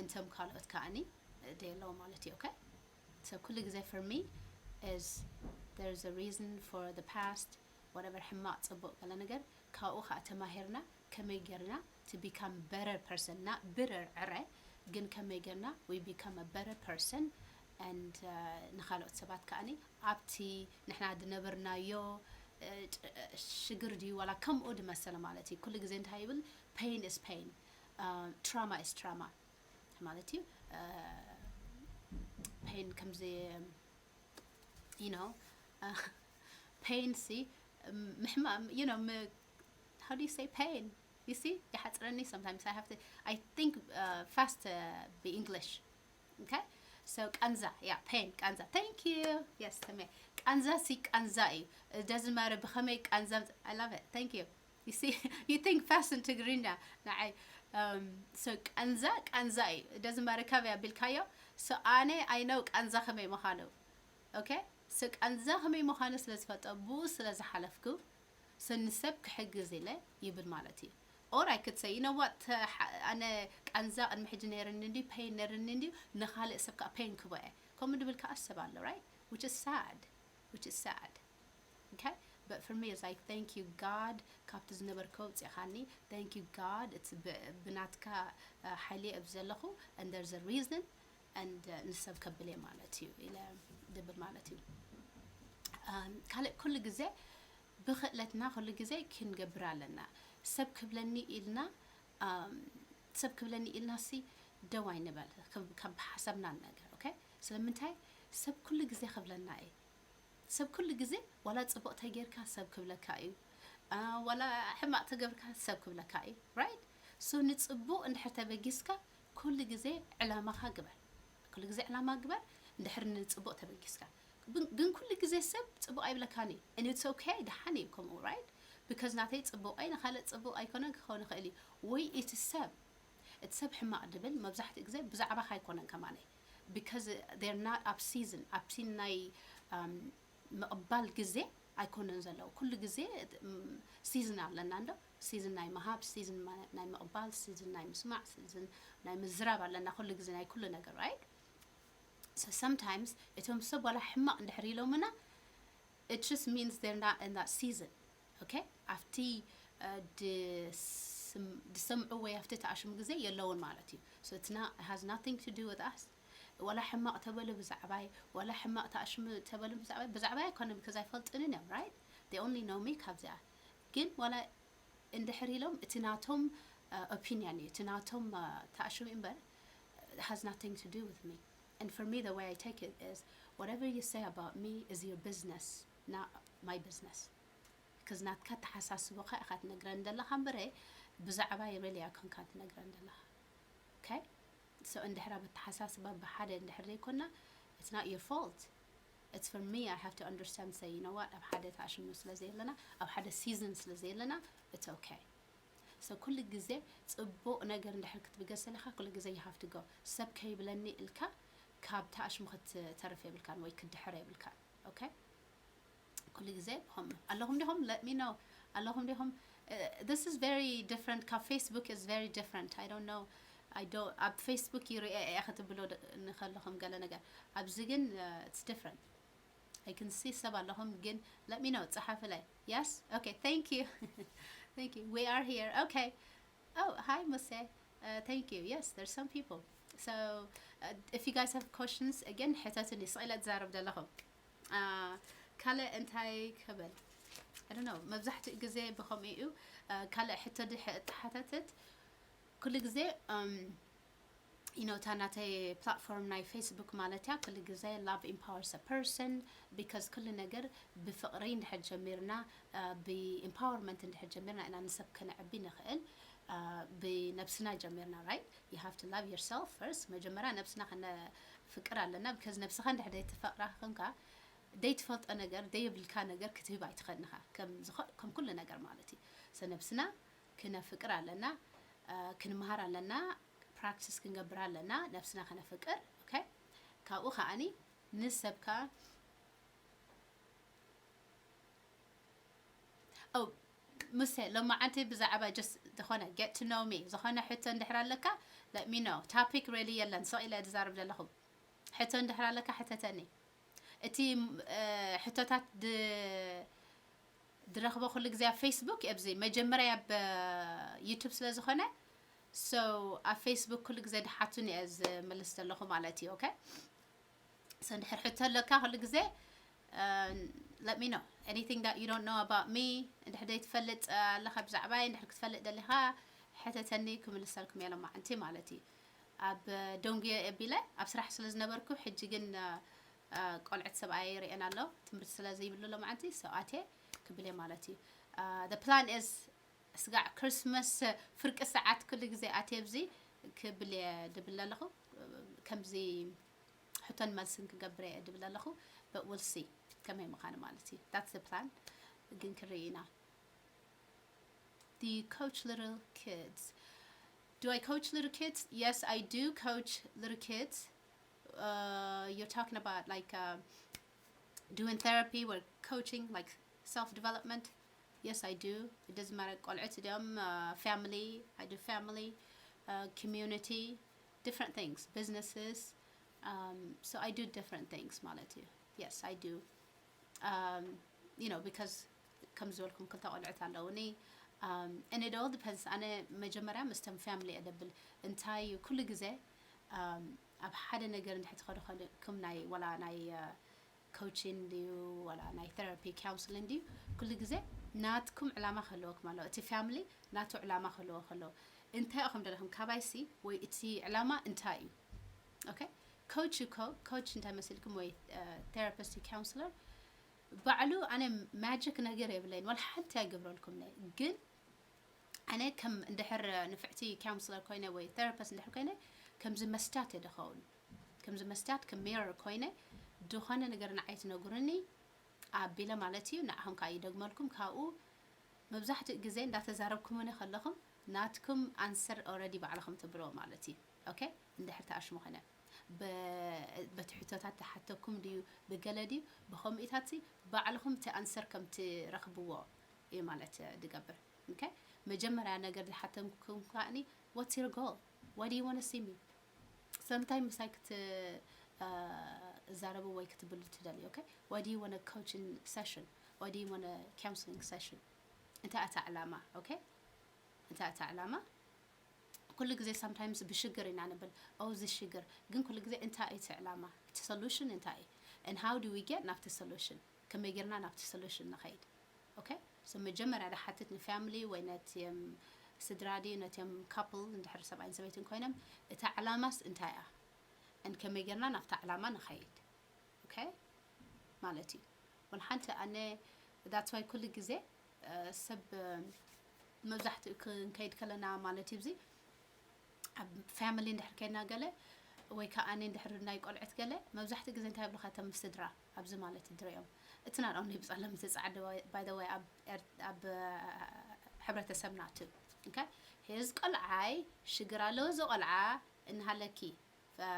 እንቶም ካልኦት ከኣኒ ደየለዎ ማለት እዩ። Okay, so ኩሉ ግዜ for me is there's a reason for the past, whatever ሕማቕ ፅቡቕ ገለ ነገር ካብኡ ከዓ ተማሂርና ከመይ ጌርና to become better person፣ not bitter ዕረ ግን ከመይ ጌርና we become a better person and ንካልኦት ሰባት ከኣኒ ኣብቲ ንሕና ዝነበርናዮ ሽግር ድዩ ዋላ ከምኡ ዝመሰለ ማለት እዩ። ኩሉ ግዜ እንታይ ይብል pain is pain, trauma is trauma ማለት እዩ። Pain ከምዚ you know pain ሲ ምሕማም you know how do you say pain? You see ይሓፅረኒ sometimes I have to I think fast ብ English. Okay, so ቃንዛ yeah pain ቃንዛ thank you yes ተሜ ቃንዛ ሲ ቃንዛ እዩ። ደዝማሪ ብኸመይ ቃንዛ I love it thank you. You see you think fast in ትግርኛ ንዓይ so ቃንዛ ቃንዛ እዩ። ደዝማሪ ካበይ ኣቢልካዮ? So ኣነ I know ቃንዛ ከመይ ምዃኑ okay so ቃንዛ ከመይ ምዃኑ ስለ ዝፈልጦ ብኡ ስለ ዝሓለፍኩ so ንሰብ ክሕግዝ ኢለ ይብል ማለት እዩ። Or I could say, you know what, ኣነ ቃንዛ ቅድሚ ሕጂ ነይርኒ እንዲ፣ pain ነይርኒ እንዲ፣ ንኻልእ ሰብ ከዓ pain ክቦ እየ። ከምኡ ድብል ከዓ ሰብ ኣሎ፣ right? Which is sad. Which is sad. Okay? But for me, it's like, thank you God, ካብቲ ዝነበርኩ ኣውፅእኻኒ። Thank you God, it's ብናትካ ሓይሊ ኣብ ዘለኹ, and there's a reason, and ንሰብ ከብል እየ ማለት እዩ ኢለ ድብል ማለት እዩ። ካልእ ኩሉ ግዜ ብኽእለትና ኩሉ ግዜ ክንገብር ኣለና። ሰብ ክብለኒ ኢልና፣ ሰብ ክብለኒ ኢልና ሲ ደው ኣይንበል፣ ካብ ሓሳብና ንነገር። Okay? ስለምንታይ? ሰብ ኩሉ ግዜ ክብለና እዩ። ሰብ ኩሉ ግዜ ዋላ ጽቡቕ ተጌርካ ሰብ ክብለካ እዩ፣ ዋላ ሕማቕ ተገብርካ ሰብ ክብለካ እዩ። Right? So ንጽቡቕ እንድሕር ተበጊስካ ኩሉ ግዜ ዕላማኻ ግበር። ኩሉ ግዜ ዕላማ ግበር። እንድሕር ንጽቡቕ ተበጊስካ ግን ኩሉ ግዜ ሰብ ጽቡቕ ኣይብለካን እዩ። And it's okay፣ ደሓን እዩ ከምኡ። Right? Because ናተይ ጽቡቐይ ንኻልእ ጽቡቕ ኣይኮነን ክኸውን ይኽእል እዩ። ወይ እቲ ሰብ እቲ ሰብ ሕማቕ ድብል መብዛሕትኡ ግዜ ብዛዕባኻ ኣይኮነን ከማነይ፣ because they're not ኣብ season፣ ኣብቲ ናይ ምቕባል ግዜ ኣይኮነን ዘለዉ። ኩሉ ግዜ season ኣለና እንዶ፣ season ናይ ምሃብ፣ season ናይ ምቕባል፣ season ናይ ምስማዕ፣ season ናይ ምዝራብ ኣለና ኩሉ ግዜ ናይ ኩሉ ነገር። Right? So sometimes እቶም ሰብ ዋላ ሕማቕ እንድሕር ኢሎምና it just means they're not in that season። Okay? ኣብቲ ድሰምዑ ወይ ኣብቲ ተኣሽሙ ግዜ የለውን ማለት እዩ። So it's not, it has nothing to do with us። ዋላ ሕማቕ ተበሉ ብዛዕባይ፣ ዋላ ሕማቕ ተኣሽሙ ተበሉ ብዛዕባይ፣ ብዛዕባይ ኣይኮነ፣ because ኣይፈልጥንን እዮም። Right? They only know me ካብዚኣ። ግን ዋላ እንድሕር ኢሎም እቲ ናቶም opinion እዩ፣ እቲ ናቶም ተኣሽሙ እምበር has nothing to do with me. And for me, the way I take it is, whatever you say about me is your business, not my business. Because ናትካ ተሓሳስቦኻ ኢኻ ትነግረን ዘለኻ እምበረ ብዛዕባይ really ኣይኮንካን ትነግረን ዘለኻ። Okay? So እንድሕር ኣብ ኣተሓሳስባ ብሓደ እንድሕር ዘይኮና, it's not your fault. It's for me, I have to understand, say, you know what, ኣብ ሓደ ተኣሽሙ ስለ ዘየለና፣ ኣብ ሓደ season ስለ ዘየለና፣ it's okay. So ኩሉ ግዜ ጽቡቕ ነገር እንድሕር ክትብገስ ዘለኻ ኩሉ ግዜ you have to go። ሰብ ከይብለኒ ኢልካ ካብ ተኣሽሙ ክትተርፍ የብልካን ወይ ክትድሕር የብልካን። Okay? ኩሉ ግዜ ብኸም ኣለኹም ዲኹም? Let me know። ኣለኹም ዲኹም? This is very different ካብ Facebook is very different. I don't know. I don't ኣብ Facebook ይርአ እየ ክትብሎ ንከለኹም ገለ ነገር፣ ኣብዚ ግን it's different። I can see ሰብ ኣለኹም ግን let me know፣ ጸሓፍለይ። Yes? Okay, thank you. Thank you. We are here. Okay. Oh, hi ሙሴ። Thank you. Yes, there's some people. So if you guys have questions, again, ሕተቱኒ፣ ስቕ ኢለ እዛረብ ዘለኹም። ካልእ እንታይ ክብል? I don't know፣ መብዛሕትኡ ግዜ ብኸምኡ እዩ። ካልእ ሕቶ ድሕ እተሓተትት ኩሉ ግዜ you know፣ እታ ናተይ platform ናይ Facebook ማለት እያ፣ ኩሉ ግዜ love empowers a person, because ኩሉ ነገር ብፍቕሪ እንድሕር ጀሚርና፣ ብ empowerment እንድሕር ጀሚርና ኢና ንሰብ ከነዕቢ ንኽእል። ብነብስና ጀሚርና፣ right? You have to love yourself first። መጀመርያ ነብስና ከነፍቅር ኣለና፣ because ነብስኻ እንድሕር ዘይትፈቅራ ኮንካ፣ ዘይትፈልጦ ነገር፣ ዘይብልካ ነገር ክትህብ ኣይትኽእልን ኢኻ፣ ከም ኩሉ ነገር ማለት እዩ። So ነብስና ክነፍቅር ኣለና፣ ክንምሃር ኣለና፣ practice ክንገብር ኣለና፣ ነብስና ከነፍቅር። Okay? ካብኡ ከኣኒ ንሰብ ከኣ ኦ፣ ሙሴ፣ ሎማዓንቲ ብዛዕባ just ዝኾነ get to know me ዝኾነ ሕቶ እንድሕር ኣለካ፣ let me know። Topic really የለን፣ ስቕ ኢለ ዝዛረብ ዘለኹ። ሕቶ እንድሕር ኣለካ ሕተተኒ። እቲ ሕቶታት ድረኽቦ ኩሉ ግዜ ኣብ Facebook፣ ኣብዚ መጀመርያ ኣብ YouTube ስለ ዝኾነ፣ so ኣብ Facebook ኩሉ ግዜ ድሓቱን እየ ዝምልስ ዘለኹ ማለት እዩ። Okay? So እንድሕር ሕቶ ኣለካ ኩሉ ግዜ let me know anything that you don't know about me። እንድሕር ዘይትፈልጥ ኣለኻ ብዛዕባይ፣ እንድሕር ክትፈልጥ ደሊኻ ሕተተኒ፣ ክምልሰልኩም እየ ሎማዓንቲ ማለት እዩ። ኣብ ደንጉየ ኣቢለ ኣብ ስራሕ ስለ ዝነበርኩ፣ ሕጂ ግን ቆልዕት ሰብኣየ ይርእየን ኣሎ፣ ትምህርቲ ስለ ዘይብሉ ሎማዓንቲ ሰብኣቴ ክብል እየ ማለት እዩ። The plan is ስጋዕ ክርስመስ ፍርቂ ሰዓት ኩሉ ግዜ ኣትየ ኣብዚ ክብል እየ ድብል ኣለኹ። ከምዚ ሕቶን መልስን ክገብር እየ ድብል ኣለኹ። But we'll see ከመይ ምዃኑ ማለት እዩ። That's the plan። ግን ክርኢ ኢና። Do you coach little kids? Do I coach little kids? Yes, I do coach little kids. Uh, you're talking about like uh, doing therapy or coaching, like self development. Yes, I do. It doesn't matter. ቆልዑት ድዮም, uh, family. I do family, uh, community, different things, businesses. Um, so I do different things ማለት እዩ. Yes, I do. Um, you know, because ከም ዝበልኩም ክልተ ቆልዑት ኣለውኒ. Um, and it all depends. ኣነ መጀመርያ ምስቶም family እየ ደብል። እንታይ እዩ፣ ኩሉ ግዜ፣ um፣ ኣብ ሓደ ነገር እንድሕር ትኸዱ ከለኩም፣ ናይ፣ ዋላ ናይ፣ uh, coaching ድዩ፣ ዋላ ናይ therapy counseling ድዩ፣ ኩሉ ግዜ ናትኩም ዕላማ ክህልወኩም ኣለዎ። እቲ family ናቱ ዕላማ ክህልዎ ከለዎ፣ እንታይ ኢኹም ደለኹም ካባይሲ፣ ወይ እቲ ዕላማ እንታይ እዩ? Okay? Coach እኮ፣ coach እንታይ መሲልኩም፣ ወይ፣ uh, therapist፣ counselor፣ ባዕሉ ኣነ magic ነገር የብለይን፣ ዋላ ሓንቲ ኣይገብረልኩም ነይ። ግን ኣነ ከም እንድሕር ንፍዕቲ counselor ኮይነ ወይ therapist እንድሕር ኮይነ፣ ከምዚ መስትያት እየ ደኸውን። ከምዚ መስትያት፣ ከም mirror ኮይነ፣ ዝኾነ ነገር ንዓይ ትነግሩኒ ኣቢለ ማለት እዩ፣ ንዓኹም ከዓ ይደግመልኩም። ካብኡ መብዛሕትኡ ግዜ እንዳተዛረብኩምኒ ከለኹም፣ ናትኩም answer already ባዕልኹም ትብልዎ ማለት እዩ። Okay? እንድሕር ተኣሽሙ ኮይነ፣ በ-፣ በቲ ሕቶታት ተሓተኩም ድዩ፣ ብገለ ድዩ፣ ብኸምኡታት ሲ ባዕልኹም እቲ answer ከም ትረኽብዎ እዩ ማለት ድገብር። Okay? መጀመርያ ነገር ዝሓተምኩም ከኣኒ፣ what's your goal? Why do you want to see me? ስለምንታይ ምሳይ ክት-፣ uh፣ እዛረቡ ወይ ክትብሉ ትደልዩ? Okay? Why do you want a coaching session? Why do you want a counseling session? እንታይ እታ ዕላማ? Okay? እንታይ እታ ዕላማ? ኩሉ ግዜ sometimes ብሽግር ኢና ንብል። ኦ፣ እዚ ሽግር። ግን ኩሉ ግዜ እንታይ እዩ እቲ ዕላማ? እቲ solution እንታይ እዩ? And how do we get ናብቲ solution? ከመይ ጌርና ናብቲ solution ንኸይድ? Okay? So መጀመርያ ዝሓትት ን family ወይ ነቲ፣ እም፣ ስድራ ድዩ፣ ነቲ፣ እም፣ couple፣ እንድሕር ሰብኣይን ሰበይትን ኮይኖም፣ እታ ዕላማስ እንታይ እያ? And ከመይ ጌርና ናብታ ዕላማ ንኸይድ? Okay? ማለት እዩ። ወላ ሓንቲ ኣነ፣ that's why ኩሉ ግዜ፣ እ፣ ሰብ፣ እ፣ መብዛሕትኡ ክንከይድ ከለና ማለት እዩ፣ እዚ ኣብ family እንድሕር ከይድና ገለ፣ ወይ ከኣ ኣነ እንድሕር ናይ ቆልዑት ገለ፣ መብዛሕትኡ ግዜ እንታይ ይብሉኻ እቶም ስድራ ኣብዚ ማለት እዩ ድሪኦም? እቲ ናርኦም ናይ ብጸለም እቲ ጻዕዲ፣ by the way፣ ኣብ ኤር-፣ ኣብ፣ እ፣ ሕብረተሰብና እቲ፣ okay? እዚ ቆልዓይ ሽግር ኣለዎ፣ እዚ ቆልዓ እንሃለኪ፣ እ፣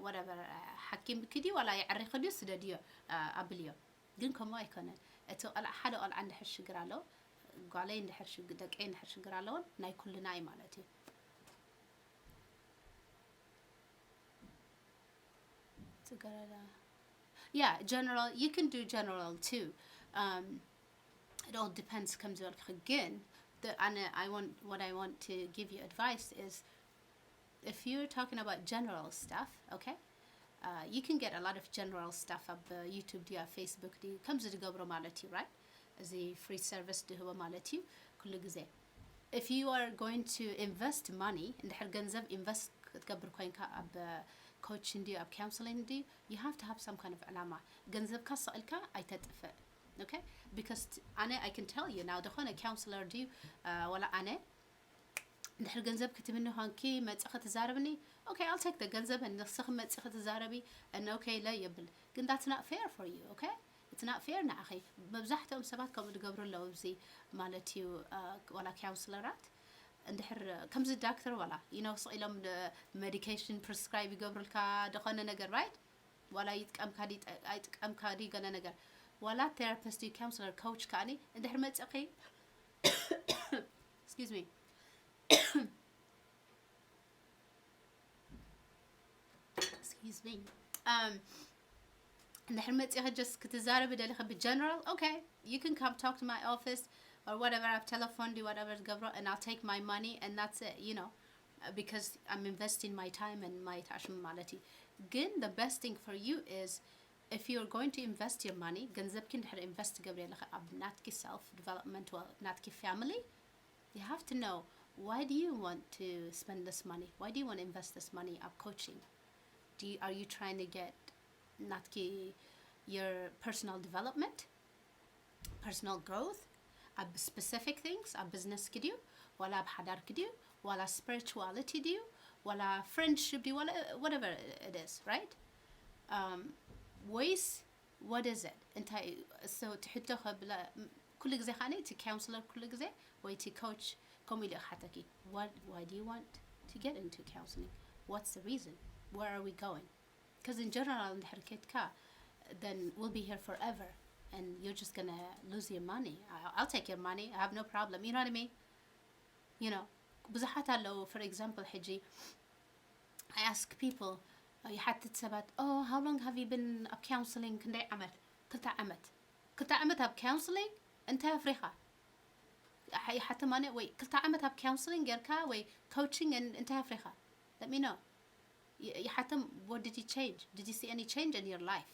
whatever፣ ሓኪም ኪዲ ዋላ የዕሪኺ ድዩ ስደድዮ፣ እ፣ ኣብልዮ። ግን ከምኡ ኣይኮነን። እቲ ቆልዓ፣ ሓደ ቆልዓ እንድሕር ሽግር ኣለዎ፣ ጓለይ እንድሕር ሽግ-፣ ደቀይ እንድሕር ሽግር ኣለዎን፣ ናይ ኩልና እዩ ማለት እዩ። ጽገረዳ። Yeah, general, you can do general too. Um, it all depends ከም ዝበልኩ፣ ግን the፣ ኣነ፣ I want፣ what I want to give you advice is, if you're talking about general stuff, okay, uh, you can get a lot of general stuff ኣብ፣ uh, YouTube ድዩ፣ ኣብ Facebook ድዩ፣ ከምዚ ዝገብሮ ማለት እዩ፣ right? እዚ free service ድህቦ ማለት እዩ፣ ኩሉ ግዜ። If you are going to invest money፣ እንድሕር ገንዘብ invest ክትገብር ኮይንካ ኣብ፣ uh, coaching ድዩ፣ ኣብ counseling ድዩ፣ you have to have some kind of ዕላማ። ገንዘብካ ሰቒልካ ኣይተጥፍእ። Okay? Because ኣነ፣ I can tell you now፣ ዝኾነ counselor ድዩ፣ uh፣ ዋላ ኣነ፣ እንድሕር ገንዘብ ክትብኒ ኾንኪ መጺኺ ትዛረብኒ፣ okay, I'll take the ገንዘብ፣ ንስኺ መጺኺ ትዛረቢ፣ and okay፣ ለ የብል። ግን that's not fair for you, okay? It's not fair ንዓኺ። መብዛሕትኦም ሰባት ከምኡ ዝገብሩ ኣለዉ፣ እዚ ማለት እዩ፣ እ፣ ዋላ ካውንስለራት። እንድሕር ከምዚ ዳክተር ዋላ፣ you know፣ ስቕ ኢሎም ን-፣ medication prescribe ይገብሩልካ፣ ዝኾነ ነገር፣ right? ዋላ ይጥቀምካ ድዩ፣ ኣይጥቀምካ ድዩ፣ ገለ ነገር። ዋላ ቴራፒስት ድዩ፣ ካውንስለር፣ ኮች ከኣኒ፣ እንድሕር መጺኺ፣ excuse me፣ excuse me፣ um፣ እንድሕር መጺኺ just ክትዛረቢ ደሊኺ ብ general፣ okay, you can come talk to my office or whatever፣ ኣብ ቴሌፎን ድዩ whatever ዝገብሮ፣ and I'll take my money and that's it, you know, because I'm investing my time and my time ማለት እዩ። ግን the best thing for you is, if you're going to invest your money፣ ገንዘብኪ እንድሕር invest ትገብሪ ኣለኺ ኣብ ናትኪ self development፣ well፣ ናትኪ family፣ you have to know, why do you want to spend this money? Why do you want to invest this money ኣብ coaching? Do you, are you trying to get ናትኪ your personal development? Personal growth ኣብ specific things፣ ኣብ business ኪ ድዩ፣ ዋላ ኣብ ሓዳር ኪ ድዩ፣ ዋላ spirituality ድዩ፣ ዋላ friendship ድዩ፣ ዋላ whatever it is, right? Um, ወይስ what is it? እንታይ እዩ? So ትሕቶ ከብላ፣ ም-፣ ኩሉ ግዜ ኸኣኒ እቲ counselor ኩሉ ግዜ ወይ እቲ coach ከምኡ ኢሉ ይሓተኪ። What, why do you want to get into counseling? What's the reason? Where are we going? Because in general እንድሕር ኬድካ፣ then we'll be here forever. and you're just gonna lose your money. I'll take your money. I have no problem. You know what I mean? You know, ብዙሓት ኣለዉ። For example ሕጂ I ask people፣ ይሓትት ሰባት፣ oh, how long have you been ኣብ counseling? ክንደይ ዓመት? ክልተ ዓመት። ክልተ ዓመት ኣብ counseling እንታይ ኣፍሪኻ? ይሓትት ማነ ወይ ክልተ ዓመት ኣብ counseling ጌርካ ወይ coaching እንታይ ኣፍሪኻ? Let me know. ይሓትት፣ what did you change? Did you see any change in your life?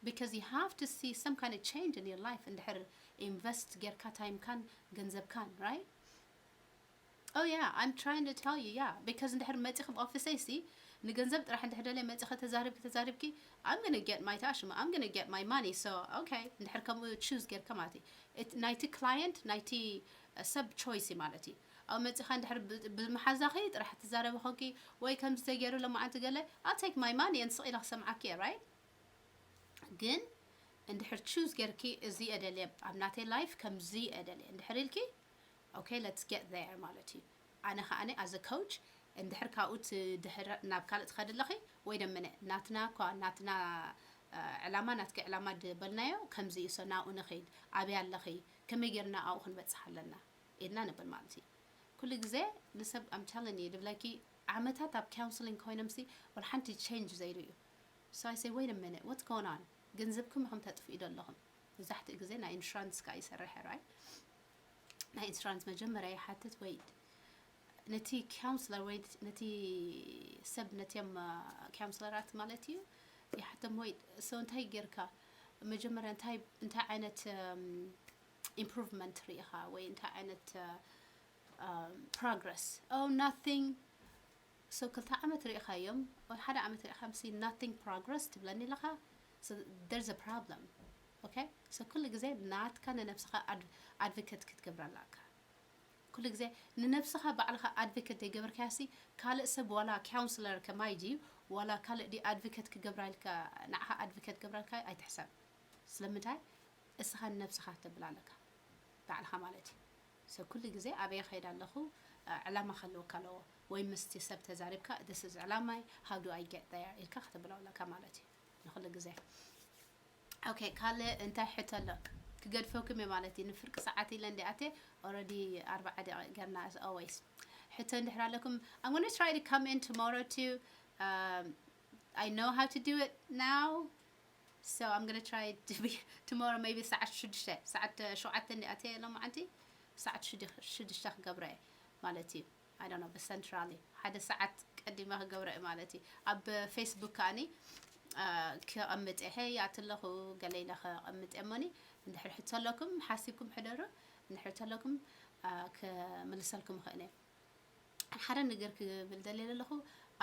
Because you have to see some kind of change in your life እንድሕር invest ጌርካ time ካን ገንዘብ ካን፣ right? Oh yeah, I'm trying to tell you, yeah, because እንድሕር መፂኹም office ሲ ንገንዘብ ጥራሕ እንድሕር ደለ መፂኸ ተዛሪብኪ ተዛሪብኪ I'm gonna get my ታሽሙ I'm gonna get my money. So okay, እንድሕር ከምኡ choose ጌርካ ማለት እዩ ናይቲ client ናይቲ ሰብ choice እዩ ማለት እዩ። ኣብ መፂኻ እንድሕር ብመሓዛኺ ጥራሕ ትዛረቢ ኮንኪ ወይ ከምዚ ተገይሩ ለማዓንቲ ገለ I'll take my money and ስቕ ኢለ ክሰምዓኪ እየ፣ right? ግን እንድሕር choose ጌርኪ እዚ እደልየ ኣብ ናተይ life ከምዚ እደልየ እንድሕር ኢልኪ okay, let's get there ማለት እዩ። ኣነ ከዓኒ as a coach እንድሕር ካብኡ ትድሕር ናብ ካልእ ትኸዲ ኣለኺ ወይ ደምነ ናትና እኳ ናትና ዕላማ ናትኪ ዕላማ ድበልናዮ ከምዚ እዩ። So ናብኡ ንኸይድ፣ ኣበይ ኣለኺ፣ ከመይ ጌርና ኣብኡ ክንበፅሕ ኣለና ኢልና ንብል ማለት እዩ። ኩሉ ግዜ ንሰብ I'm telling you ድብለኪ ዓመታት ኣብ counseling ኮይኖም ሲ ወላ ሓንቲ change ዘይርእዩ። So I say wait a minute, what's going on? ገንዘብኩም ኢኹም ተጥፍኡ ዘለኹም። መብዛሕትኡ ግዜ ናይ insurance ከዓ ይሰርሕ፣ right? ናይ insurance መጀመርያ ይሓትት ወይ ነቲ counselor ወይ ነቲ ሰብ ነቲም counselor ራት ማለት እዩ ይሓቶም ወይ so እንታይ ጌርካ መጀመርያ እንታይ እንታይ ዓይነት improvement ርኢኻ ወይ እንታይ ዓይነት progress? Oh, nothing. So ክልተ ዓመት ርኢኻዮም ወይ ሓደ ዓመት ርኢኻ ምስ nothing progress ትብለኒ ኣለኻ። So there's a problem. Okay? So ኩሉ ግዜ ናትካ ንነብስኻ advocate ክትገብር ኣለካ። ኩሉ ግዜ ንነብስኻ ባዕልኻ advocate ዘይገበርካሲ ካልእ ሰብ ዋላ counselor ከማይ ድዩ ዋላ ካልእ ድዩ advocate ክገብራ ኢልካ ንዓኻ advocate ክገብራ ኢልካ ኣይትሕሰብ። ስለምንታይ እስኻ ንነብስኻ ተብል ኣለካ ባዕልኻ ማለት እዩ። So ኩሉ ግዜ ኣበይ ከይድ ኣለኹ ዕላማ ከለወካ ኣለዎ ወይ ምስቲ ሰብ ተዛሪብካ this is ዕላማይ how do I get there ኢልካ ከተብሎ ኣለካ ማለት እዩ ንኩሉ ግዜ። Okay, ካልእ እንታይ ሕቶ ኣሎ? ክገድፈኩም እየ ማለት እዩ። ንፍርቂ ሰዓት ኢለ እንዲ ኣትየ already ኣርባዓ ደቂቕ ገርና as always። ሕቶ እንድሕር ኣለኩም I'm gonna try to come in tomorrow too. Um, I know how to do it now. So I'm gonna try to be tomorrow maybe ሰዓት ሽዱሽተ ሰዓት ሸውዓተ እንዲ ኣትየ ሎማዓንቲ ሰዓት ሽዱሽተ ክገብረ ማለት እዩ። I don't know ብሰንትራሊ ሓደ ሰዓት ቀዲመ ክገብረ ማለት እዩ። ኣብ Facebook ከዓኒ ክቐምጥ እየ። ሄይ ኣትለኹ ገለ ኢለ ክቐምጥ እየ እሞኒ እንድሕር ሕቶ ኣለኩም ሓሲብኩም ሕደሩ። እንድሕር ተለኩም ክምልሰልኩም ይኽእል እየ። ሓደ ነገር ክብል ደልየ ዘለኹ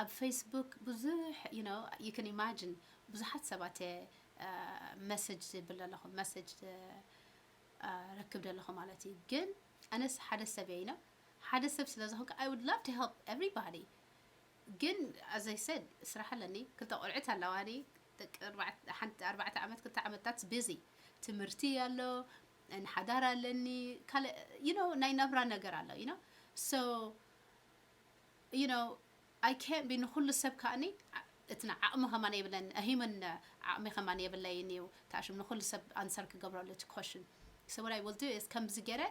ኣብ Facebook ብዙሕ you know you can imagine ብዙሓት ሰባት message ዝብል ዘለኹ message ረክብ ዘለኹ ማለት እዩ። ግን ኣነስ ሓደ ሰብ እየ you know ሓደ ሰብ ስለ ዝኾንኩ I would love to help everybody። ግን as I said ስራሕ ኣለኒ ክልተ ቆልዑት ኣለዋኒ ደቂ ኣርባዕተ ዓመት ክልተ ዓመት that's busy ትምህርቲ ኣሎ ሓዳር ኣለኒ ካልእ you know ናይ ናብራ ነገር ኣሎ you know so you know I can't be ንኩሉ ሰብ ከኣኒ እቲ ዓቕሚ ከማን የብለን a human ዓቕሚ ከማን የብለይን እዩ ተኣሽም ንኩሉ ሰብ answer ክገብረሉ እቲ question። So what I will do is ከምዚ ገይረ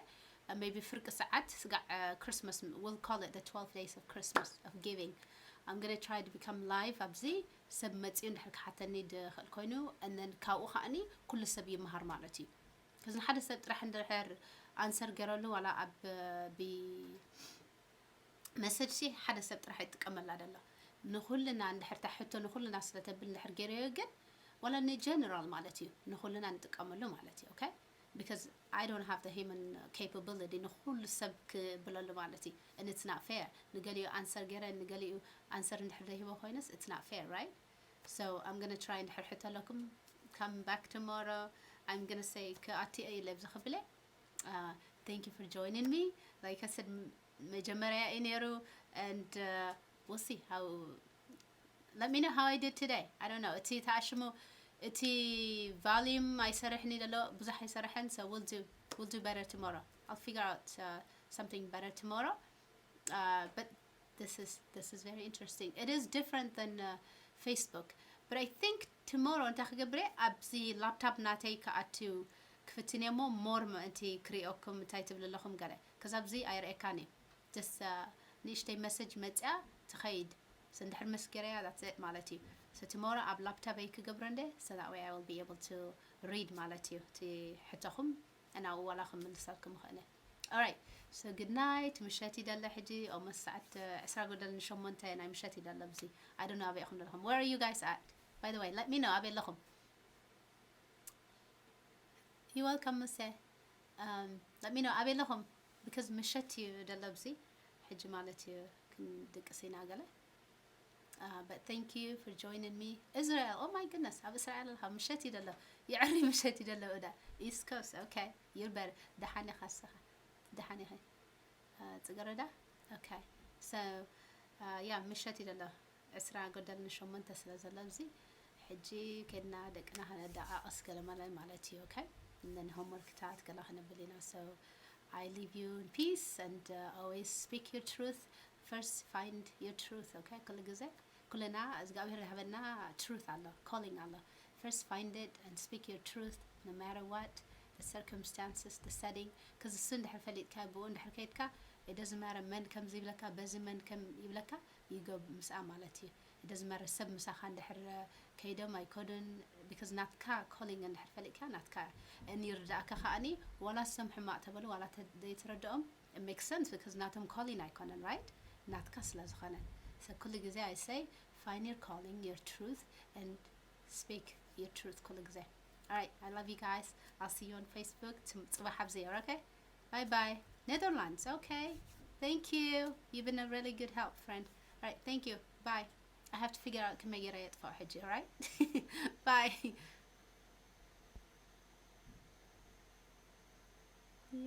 maybe ፍርቂ ሰዓት ስጋዕ Christmas we'll call it the twelve days of Christmas of giving. I'm gonna try to become live ኣብዚ ሰብ መፂኡ እንድሕር ክሓተኒ ድኽእል ኮይኑ and then ካብኡ ከኣኒ ኩሉ ሰብ ይመሃር ማለት እዩ። ከዚ ንሓደ ሰብ ጥራሕ እንድሕር answer ገይረሉ ዋላ ኣብ ብ message ሲ ሓደ ሰብ ጥራሕ ይጥቀመላ ደሎ ንኩልና እንድሕር ታሕቶ ንኩልና ስለተብል እንድሕር ገይረዮ ግን ዋላ ን general ማለት እዩ ንኩልና ንጥቀመሉ ማለት እዩ። Okay? Because I don't have the human capability ንኩሉ ሰብ ክብለሉ ማለት እዩ። And it's not fair ንገሊኡ answer ገይረ ንገሊኡ answer እንድሕር ዘይህቦ ኮይነስ it's not fair, right? So I'm gonna try እንድሕር ሕተለኩም come back tomorrow. I'm gonna say ክኣቲ እየ ለብዚ ክብለ thank you for joining me. Like I said መጀመርያ እዩ ነይሩ and we'll see how let me know how I did today. I don't know እቲ ተኣሽሙ እቲ volume ኣይሰርሕን እዩ ዘሎ ብዙሕ ኣይሰርሐን so we'll do we'll do better tomorrow. I'll figure out uh, something better tomorrow. Uh, but this is this is very interesting. It is different than uh, Facebook. But I think tomorrow እንታይ ክገብር እየ፣ ኣብዚ laptop ናተይ ክኣትዩ ክፍትን እየ እሞ more ምእንቲ ክሪኦኩም እንታይ ትብሉ ኣለኹም ገለ። ከዛ ኣብዚ ኣይርእየካን እዩ። Just ንእሽተይ message መጽያ ትኸይድ። So እንድሕር መስገረያ that's it ማለት እዩ። So tomorrow ኣብ laptop እይ ክገብሮ እንደ so that way I will be able to read ማለት እዩ። እቲ ሕቶኹም እና ዋላ ክምልሰልኩም ይኽእል እየ። Alright, so good night። ምሸት ይደለ ሕጂ almost ሰዓት ዕስራ ጎደል ንሸሞንተ ናይ ምሸት ይደለ ኣብዚ። I don't know ኣበይ ኢኹም ዘለኹም። Where are you guys at? By the way, let me know ኣበይ ኣለኹም። You welcome ሙሴ። Um, let me know ኣበይ ኣለኹም because ምሸት እዩ ደለ ኣብዚ ሕጂ ማለት እዩ። ክንድቅስ ኢና ገለ። Uh, but thank you for joining me. Israel, oh my goodness, ኣብ እስራኤል ኣለኻ። ምሸት እዩ ደሎ። ይዕሪ ምሸት እዩ ደሎ እዳ East Coast. Okay, you're better. ደሓን ኢኻ እስኻ? ደሓን ኢኺ? Uh, ጽገረዳ? Okay. So, uh, yeah, ምሸት እዩ ደሎ። ዕስራ ጎደል ንሸሞንተ ስለ ዘሎ ኣብዚ ሕጂ ከድና ደቅና ከነደቃቅስ ገለ መለ ማለት እዩ። Okay? እነን homework ታት ገለ ከነብል ኢና። So, I leave you in peace and uh, always speak your truth. First find your truth, okay? ኩሉ ግዜ ኩልና እግዚኣብሔር ዝሃበና truth ኣሎ፣ calling ኣሎ። First find it and speak your truth no matter what the circumstances, the setting. ከዚ እሱ እንድሕር ፈሊጥካ ብኡ እንድሕር ከይድካ it doesn't matter መን ከም ዝብለካ በዚ መን ከም ይብለካ you go ምስኣ ማለት እዩ። It doesn't matter ሰብ ምሳኻ እንድሕር ከይዶም ኣይከዱን because ናትካ calling እንድሕር ፈሊጥካ ናትካ እኒ ይርዳእካ ከኣኒ ዋላ ሰም ሕማቅ ተበሉ ዋላ ዘይትረድኦም it makes sense because ናቶም calling ኣይኮነን right ናትካ ስለ ዝኾነ። So ኩሉ ግዜ I say find your calling, your truth and speak your truth ኩሉ ግዜ። Alright, I love you guys. I'll see you on Facebook. ጽባሕ ኣብዚ okay? Bye bye. Netherlands, okay. Thank you. You've been a really good help, friend. Alright, thank you. Bye. I have to figure out ከመይ ገይረ የጥፋኦ ሕጂ, alright? Bye.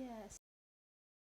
Yes.